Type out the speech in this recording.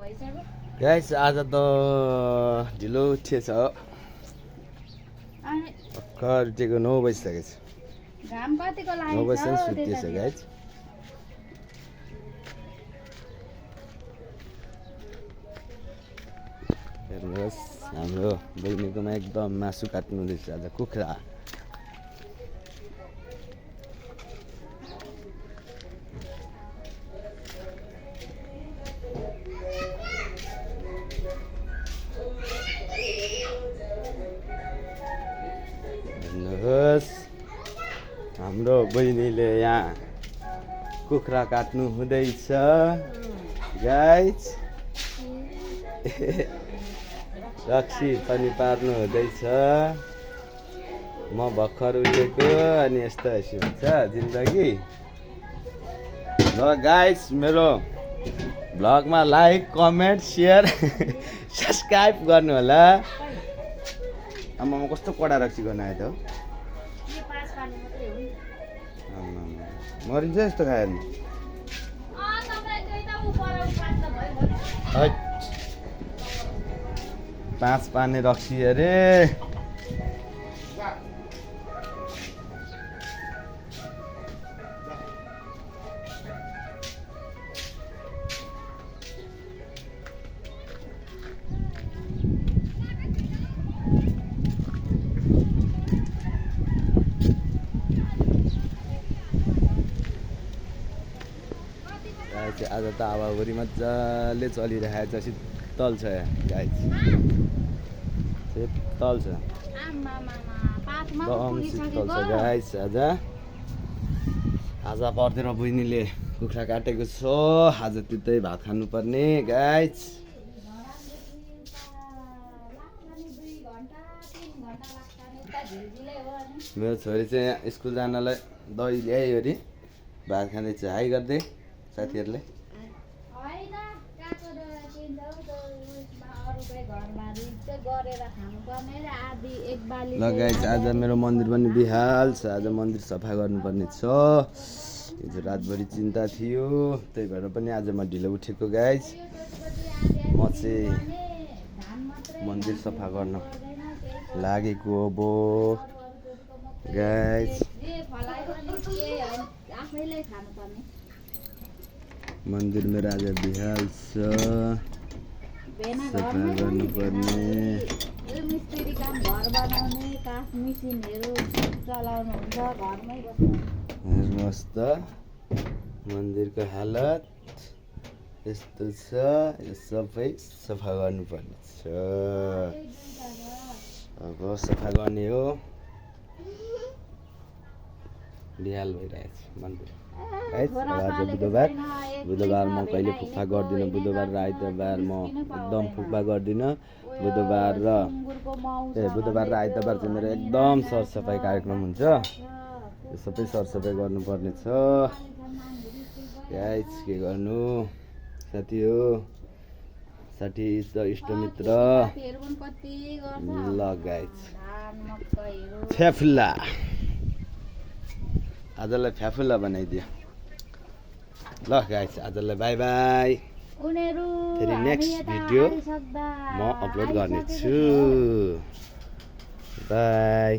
guys आज त ढिलो उठेछ भर्खर उठेको 9 बजिसकेको छ घाम कतिको 9 लाग्यो बजीसम्म सुतेछ गाइस हेर्नुहोस् हाम्रो बहिनीकोमा एकदम मासु काट्नु हुँदैछ आज कुखुरा हेर्नुहोस् हाम्रो बहिनीले यहाँ कुखुरा काट्नु हुँदैछ गाइस रक्सी पनि पार्नु हुँदैछ म भर्खर उठेको अनि यस्तो हँसी हुन्छ जिन्दगी ल गाइस मेरो भ्लगमा लाइक कमेन्ट सेयर सब्सक्राइब गर्नु होला आमामा कस्तो कडा रक्सी गर्न आयो त मरिन्छ यस्तो खायो नि पाँच पानी रक्सी अरे आज त हावाहुरी मजाले चलिरहेको छ शीतल छ गाइस शीतल छ एकदम शीतल छ गाइस आज पर्दैन बहिनीले कुखुरा काटेको छ आज त्यतै भात खानुपर्ने गाइस मेरो छोरी चाहिँ स्कुल जानलाई दही ल्यायो अरे भात खाँदैछ हाई गर्दै साथीहरूले ल गाइस आज मेरो मन्दिर पनि बिहाल छ आज मन्दिर सफा गर्नुपर्ने छ हिजो रातभरि चिन्ता थियो त्यही भएर पनि आज म ढिलो उठेको गाइस म चाहिँ मन्दिर सफा गर्न लागेको अब गाइस मन्दिर मेरो आज बिहाल छ सफा गर्नुपर्ने मिस्त्री काम घर बनाउने काठ मिसिनहरू चलाउनुहुन्छ घरमै बस्नु हेर्नुहोस् त मन्दिरको हालत यस्तो छ यो सबै सफा गर्नुपर्ने छ अब सफा गर्ने हो बिहाल भइरहेको छ मन्दिर आज बुधबार म कहिले फुक्पा गर्दिनँ बुधबार र आइतबार म एकदम फुक्पा गर्दिनँ बुधबार र आइतबार चाहिँ मेरो एकदम सरसफाइ कार्यक्रम हुन्छ यो सबै सरसफाइ गर्नुपर्ने छ गाइस के गर्नु साथी हो साथी इष्टमित्र ल गाइस फ्याफुल्ला आजलाई फ्याफुल्ला बनाइदियो ल गाइस आजलाई बाई बाई फेरि नेक्स्ट भिडियो म अपलोड गर्नेछु बाई